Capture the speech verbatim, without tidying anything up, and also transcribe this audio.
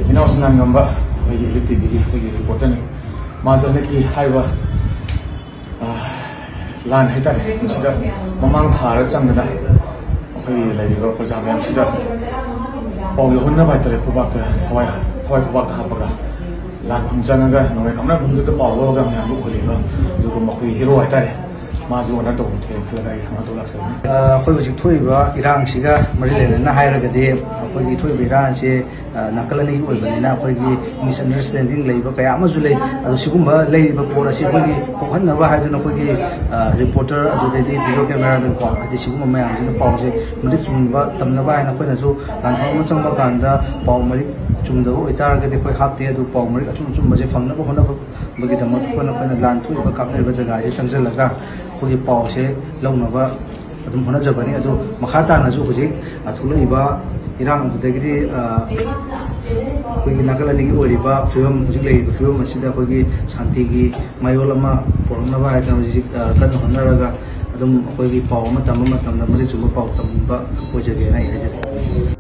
ꯏꯅꯥꯎꯁꯨ ꯅꯥꯟꯉꯝꯕ ꯑꯩꯈꯣꯏꯒꯤ ꯏꯂꯤꯠ ꯇꯤꯚꯤꯒꯤ ꯑꯩꯈꯣꯏꯒꯤ ꯔꯤꯄꯣꯔꯇꯔꯅꯤ꯫ ꯃꯥꯁꯨ ꯍꯟꯗꯛꯀꯤ ꯍꯥꯏꯔꯤꯕ, ꯑ, ꯂꯥꯟ ꯍꯥꯏꯇꯥꯔꯦ, ꯃꯁꯤꯗ ꯃꯃꯥꯡ ꯊꯥꯔ ꯆꯪꯗꯅ ꯑꯩꯈꯣꯏꯒꯤ ꯂꯩꯔꯤꯕ ꯄ꯭ꯔꯖꯥ ꯃꯌꯥꯝꯁꯤꯗ ꯄꯥꯎ ꯌꯧꯍꯟꯅꯕ ꯍꯥꯏꯇꯥꯔꯦ, ꯈꯨꯕꯥꯛꯇ ꯊꯋꯥꯏ, ꯊꯋꯥꯏ ꯈꯨꯕꯥꯛꯇ ꯍꯥꯞꯄꯒ ꯂꯥꯟꯐꯝ ꯆꯪꯉꯒ ꯅꯣꯡꯃꯩ ꯀꯥꯞꯅꯐꯝꯗꯨꯗ ꯄꯥꯎ ꯂꯧꯔꯒ ꯃꯌꯥꯝꯕꯨ ꯎꯍꯜꯂꯤꯕ ꯑꯗꯨꯒꯨꯝꯕ ꯑꯩꯈꯣꯏꯒꯤ ꯍꯤꯔꯣ ꯍꯥꯏꯇꯥꯔꯦ꯫ ꯃꯥꯁꯨ ꯑꯣꯅꯔ ꯇꯧꯕ ꯊꯣꯛꯑꯦ ꯈꯜꯂꯒ ꯑꯩ ꯍꯪꯉꯛꯇꯧ ꯂꯥꯛꯆꯕꯅꯤ꯫ ꯑ, ꯑꯩꯈꯣꯏ ꯍꯧꯖꯤꯛ ꯊꯣꯛꯏꯕ ꯏꯔꯥꯡꯁꯤꯒ ꯃꯔꯤ ꯂꯩꯅꯅ ꯍꯥꯏꯔꯒꯗꯤ, ꯑꯩꯈꯣꯏꯒꯤ ꯊꯣꯛꯏꯕ ꯏꯔꯥꯡꯁꯦ, ꯑ, ꯅꯥꯀꯜ ꯑꯅꯤꯒꯤ ꯑꯣꯏꯕꯅꯤꯅ ꯑꯩꯈꯣꯏꯒꯤ ꯃꯤꯁꯑꯟꯗꯔꯁꯇꯦꯟꯗꯤꯡ ꯂꯩꯕ ꯀꯌꯥ ꯑꯃꯁꯨ ꯂꯩ꯫ ꯑꯗꯣ ꯁꯤꯒꯨꯝꯕ ꯂꯩꯔꯤꯕ ꯄꯣꯠ ꯑꯁꯤ ꯑꯩꯈꯣꯏꯒꯤ ꯀꯣꯛꯍꯟꯅꯕ ꯍꯥꯏꯗꯨꯅ ꯑꯩꯈꯣꯏꯒꯤ, ꯑ, ꯔꯤꯄꯣꯔꯇꯔ, ꯑꯗꯨꯗꯩꯗꯤ ꯚꯤꯗꯤꯑꯣ ꯀꯦꯃꯦꯔꯥꯃꯦꯟ ꯀꯣ, ꯍꯥꯏꯗꯤ ꯁꯤꯒꯨꯝꯕ ꯃꯌꯥꯝꯁꯤꯅ ꯄꯥꯎꯁꯦ ꯃꯔꯤꯛ ꯆꯨꯝꯕ ꯇꯝꯅꯕ ꯍꯥꯏꯅ ꯑꯩꯈꯣꯏꯅꯁꯨ ꯂꯥꯟꯐꯝ ꯑꯃ ꯆꯪꯕ ꯀꯥꯟꯗ ꯄꯥꯎ ꯃꯔꯤꯛ ꯆꯨꯝꯗꯕ ꯑꯣꯏꯇꯥꯔꯒꯗꯤ ꯑꯩꯈꯣꯏ ꯍꯥꯞꯇꯦ꯫ ꯑꯗꯨ ꯄꯥꯎ ꯃꯔꯤꯛ ꯑꯆꯨꯝ ꯑꯆꯨꯝꯕꯁꯦ ꯐꯪꯅꯕ ꯍꯣꯠꯅꯕꯒꯤꯗꯃꯛ ꯑꯩꯈꯣꯏꯅ, ꯑꯩꯈꯣꯏꯅ ꯂꯥꯟ ꯊꯣꯛꯏꯕ ꯀꯥꯞꯅꯔꯤꯕ ꯖꯒꯥꯁꯦ ꯆꯪꯁꯤꯜꯂꯒ ꯑꯩꯈꯣꯏꯒꯤ ꯄꯥꯎꯁꯦ ꯂꯧꯅꯕ ꯑꯗꯨꯝ ꯍꯣꯠꯅꯖꯕꯅꯤ꯫ ꯑꯗꯣ ꯃꯈꯥ ꯇꯥꯅꯁꯨ ꯍꯧꯖꯤꯛ, ꯑ, ꯊꯣꯛꯂꯛꯏꯕ ꯏꯔꯥꯡ ꯑꯗꯨꯗꯒꯤꯗꯤ, ꯑ, ꯑꯩꯈꯣꯏꯒꯤ ꯅꯥꯀꯜ ꯑꯅꯤꯒꯤ ꯑꯣꯏꯔꯤꯕ ꯐꯤꯕꯝ, ꯍꯧꯖꯤꯛ ꯂꯩꯔꯤꯕ ꯐꯤꯕꯝ ꯑꯁꯤꯗ ꯑꯩꯈꯣꯏꯒꯤ ꯁꯥꯟꯇꯤꯒꯤ ꯃꯌꯣꯜ ꯑꯃ ꯄꯨꯔꯛꯅꯕ ꯍꯥꯏꯗꯅ ꯍꯧꯖꯤꯛ, ꯑ, ꯀꯟꯅ ꯍꯣꯠꯅꯔꯒ ꯑꯗꯨꯝ ꯑꯩꯈꯣꯏꯒꯤ ꯄꯥꯎ ꯑꯃ ꯇꯝꯕ ꯃꯇꯝꯗ ꯃꯔꯤꯛ ꯆꯨꯝꯕ ꯄꯥꯎ ꯇꯝꯕ ꯑꯣꯏꯖꯒꯦꯅ ꯑꯩ ꯍꯥꯏꯖꯒꯦ꯫